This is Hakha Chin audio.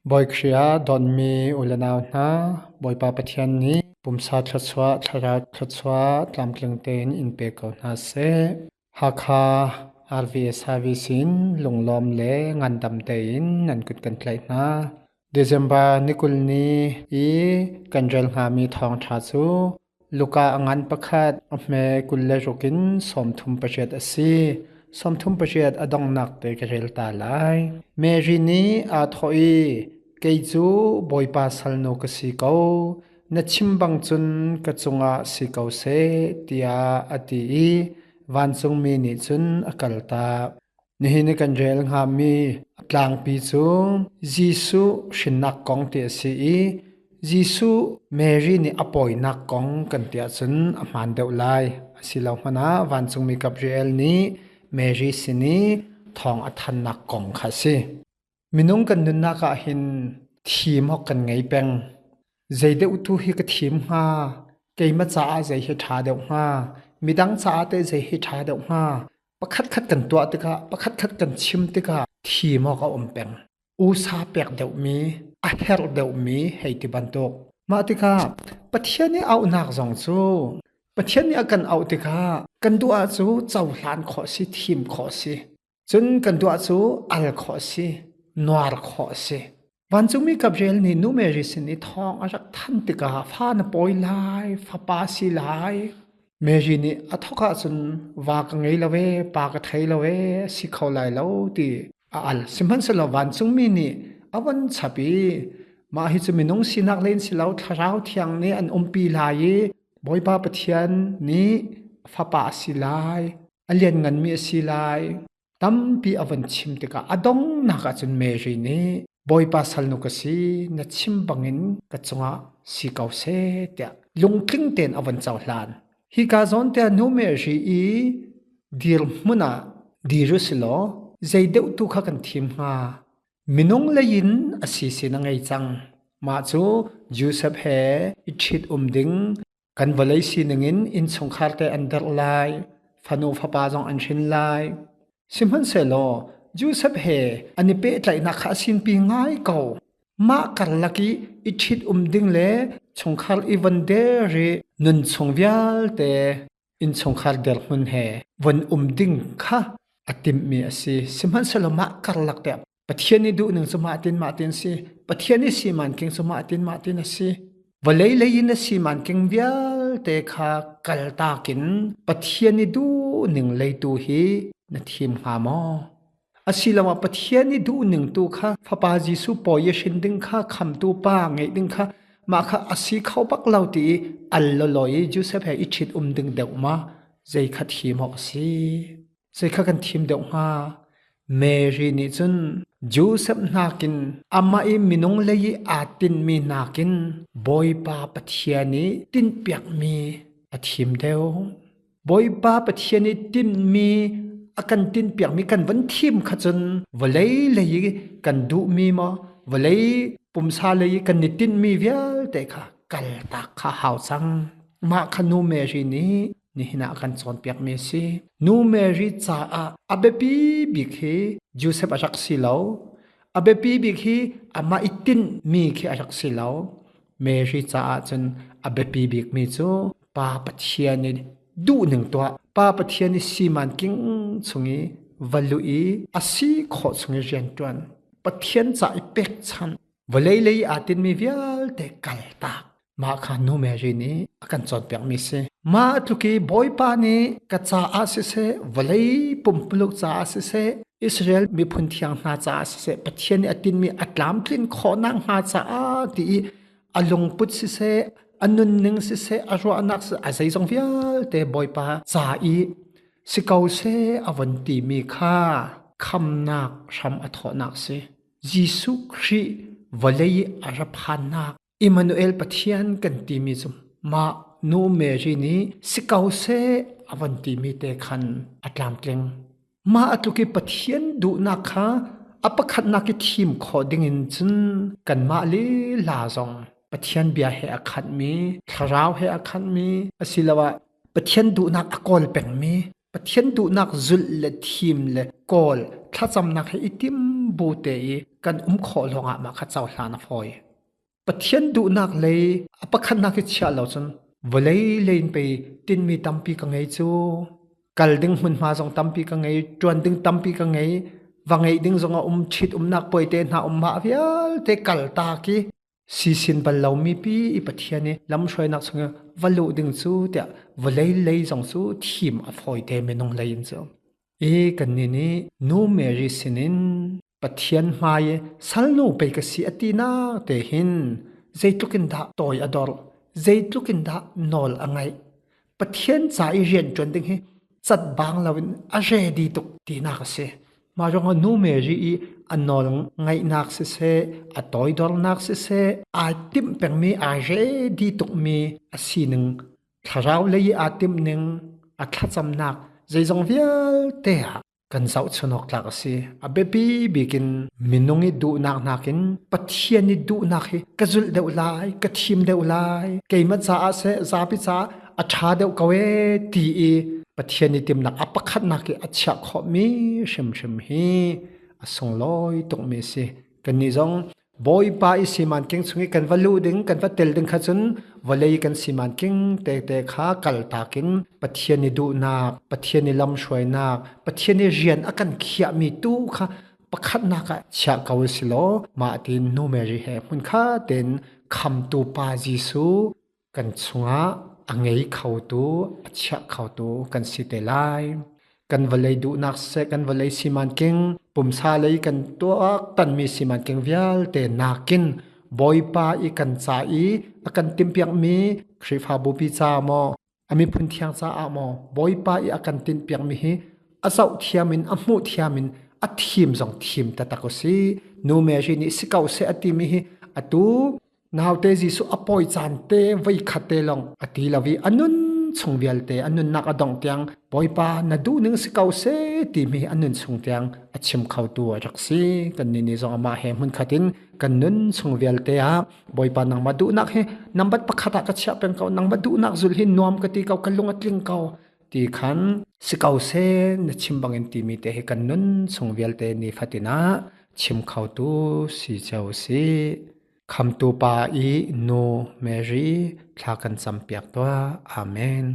Bawi Khrih ah dawtmi u le nau hna, Bawipa Pathian nih pumsa thluachuah, thlarau thluachuah tlamtling tein in pe ko hna seh. Hakha RVA Service in lunglawm le ngandam tein nan kut kan tlaih hna. December ni 20 ni i kan rel hngami thawngṭha cu Luka a ngan pakhat, a hme 26 in 38 a si. 38 a donghnak te ka rel ta lai. Mary nih aa thawh i, Kei cu Bawipa salnu ka si ko, na chim bang cun ka cungah si ko seh, tiah a ti i vancungmi nih cun a kaltak. Nihin i kan rel hngami tlangpi cu Jesuh hrinnak kong ti a si i Jesuh Mary nih a pawinak kong kan ti ahcun a hmaan deuh lai. Asilo hmanh ah vancungmi Gabriel nih Mary sin i thawng a thannak kong kha a si. Minung kan nunnak ah hin thim awk kan ngei peng. Zei deuh tu hi ka thim hnga? Keimah caah zei hi ṭha deuh hnga? Midang caah teh zei hi ṭha deuh hnga? Pakhatkhat kan tuah tikah, pakhatkhat kan chim tikah thim awk a um peng. Usa pek deuhmi, a herh deuhmi hei ti bantuk. Mah tikah Pathian i auhnak zong cu Pathian nih a kan auh tikah kan duh ah cu cohlan khawh si, thim khawh si. Cun kan duah cu al khawh a si, nuar khawh a si. Vancungmi Gabriel nih nu Mary sin i thawng a rak than tikah fa na pawi lai, fapa si lai. Mary nih a thawk ahcun va ka ngei lo ee, pa ka thei lo ee, si kho lai lo ti a al. Sihmanhsehlaw vancungmi nih a von chap i mah hi cu minung sinak len si lo, thlarau thiang nih an umpi lai i Bawipa Pathian nih fapa a si lai, a liannganmi a si lai. Tampi a von chim tikah a donghnak ahcun Mary nih Bawipa salnu ka si, na chim bangin ka cungah si ko seh tiah lungtling tein a von cohlan. Hika zawn te nu Mary i dirhmun ah dir u si law zei deuh tu kha kan thim hnga? Minung lei in a si sin a ngei cang. Mah cu Joseph he i ṭhit um ding Kan vawlei sining in innchungkhar te an derh lai, fanu fapa zong an hrin lai. Sihmanhsehlaw Joseph he an i pehtlaihnak kha a sinpi ngai ko. Mah karlak i i ṭhit um ding le chungkhar i von der i nun chung vialte innchungkhar dirhmun he von um ding kha a timhmi a si. Sihmanhsehlaw mah karlak te Pathian i duhning cu mah tin mah tin si. Pathian i siman king cu mah tin mah tin a si. Vawlei lei in a siman king vialte kha kaltak in Pathian i duhning lei tu hi na thim hnga maw? Asiloah Pathian i duhning tu kha Fapa Jesuh pawi i hrin ding kha khamtu pa ngeih ding kha mah kha a si kho bak lo ti i al lawlaw i Joseph he i ṭhit um ding deuh ma zei kha thim awk a si? Zei kha kan thim deuh hnga? Mary nih cun Joseph nakin amah i minung lei i aa tinhmi nakin Bawipa Pathian i tinhpiakmi a thim deuh. Bawipa Pathian i tinhmi a kan tinhpiakmi kan van thim kha cun vawlei lei i kan duhmi maw vawlei pumsa lei i kan i tinhmi vialte kha kaltak kha hau cang. Mah kha nu Mary nih nihin ah kan cawnpiakmi a si. Nu Mary caah a biapi bik hi Joseph a rak si lo. A biapi bik hi amah i tinhmi khi a rak si lo. Mary caah cun a biapi bikmi cu Pa Pathian i duhning tuah, Pa Pathian i siman king chung i va luh i a si khawh chung i rianṭuan, Pathian ca i pekchanh, vawlei lei aa tinhmi vialte kaltak. Mah kha nu Mary nih a kan cawnpiakmi si. Mah tluk i Bawipa nih ka caah siseh, vawlei pumpuluk caah siseh, Israel miphun thiang hna caah siseh, Pathian nih a tinhmi a tlamtlin khawhnak hnga caah ti i a lungput siseh, a nunning siseh, a ruahnak siseh, a zeizong vialte Bawipa ca i si ko seh a von timi kha khamnak hram a thawhnak si. Jesuh Khrih vawlei a ra phannak Immanuel Pathian kan timi cu mah nu Mary nih si ko seh a von timi te khan a tlamtling. Mah a tluk i Pathian duhnak kha a pakhatnak i thim khawh dingin cun kanmah lila zong Pathian bia he a khatmi, thlarau he a khatmi asiloah Pathian duhnak a kawl pengmi, Pathian duhnak zulh le thim le kawl thlacamnak he i tim bu te i kan um khawh lawngah mah kha cohlan a fawi. Pathian duhnak lei a pakhatnak hi chiah lo cun vawlei lei in pei tinmi tampi ka ngei cu. Kal ding hmunhma zong tampi ka ngei, ṭuan ding tampi ka ngei, va ngeih ding zong a um, ṭhit umnak puai te hna um mah vialte kal ta ki sisin bal lomi pi i Pathian i lamhruainak chung i va luh ding cu tiah vawlei lei zong cu thim a fawi te minung lei in cu. I kannih nih Nu Mary sinin Pathian hmai i salnu pei ka si a tinak te hin zeitluk in dah tawi a dor, zeitluk in dah nawl a ngaih. Pathian ca i rian ṭuan ding hi cat bang loin a ready tuk tinak a si. Mah ruangah nu Mary i a nawl ngaihnak siseh, a toidornak siseh, aa timh pengmi, aa ready tukmi a sining, thlarau lei i aa timhning, a thlacamnak, zeizong vialte ah kan zohchun awk tlak a si. A biapi bik in minung i duhnak nakin Pathian i duhnak hi ka zulh deuh lai, ka thim deuh lai, keimah caah seh, zapi caah a ṭha deuh ko ee ti i Pathian i timnak a pakhatnak i a chiah khawhmi hrimhrim hi a sunglawi tukmi a si. Kannih zong Bawipa i siman king chung i kan va luh ding, kan va tel ding kha cun vawlei kan siman king tete kha kaltak in Pathian i duhnak, Pathian i lamhruainak, Pathian i rian a kan khiahmi tu kha pakhatnak ah chiah ko si law mah tin Nu Mary he hmunkhat tein khamtu pa Jesuh kan chungah a ngei khotu, a chiah khotu kan si te lai. Kan vawlei duhnak siseh, kan vawlei simanking, pumsa lei kan tuak tanmi simanking vialte nakin Bawipa i kan ca i a kan timhpiakmi Khrihfabu pi ca maw, a miphun thiang caah maw, Bawipa i a kan tinhpiakmi hi a zoh thiam in a hmuh thiam in a thim zong thim taktak u si. Nu Mary nih si ko seh a timi hi atu Naute Jesuh a pawi caan te voi khat te lawng a ti lo i a nun chung vialte a nunnak a dongh tiang Bawipa na duhning si ko seh timi a nun chung tiang a chim khotu a rak si. Kannih nih zong amah he hmunkhat in kan nun chung vialte ah Bawipa nangmah duhnak hi nambat pakhat ah ka chiah peng ko nangmah duhnak zul hi nuam ka ti ko ka lung a tling ko ti khan si ko seh na chim bangin timi te hi kan nun chung vialte ni fatin ah chim khotu si cio si. Khamtu Pa i nu Mary thla kan campiak tuah. Amen.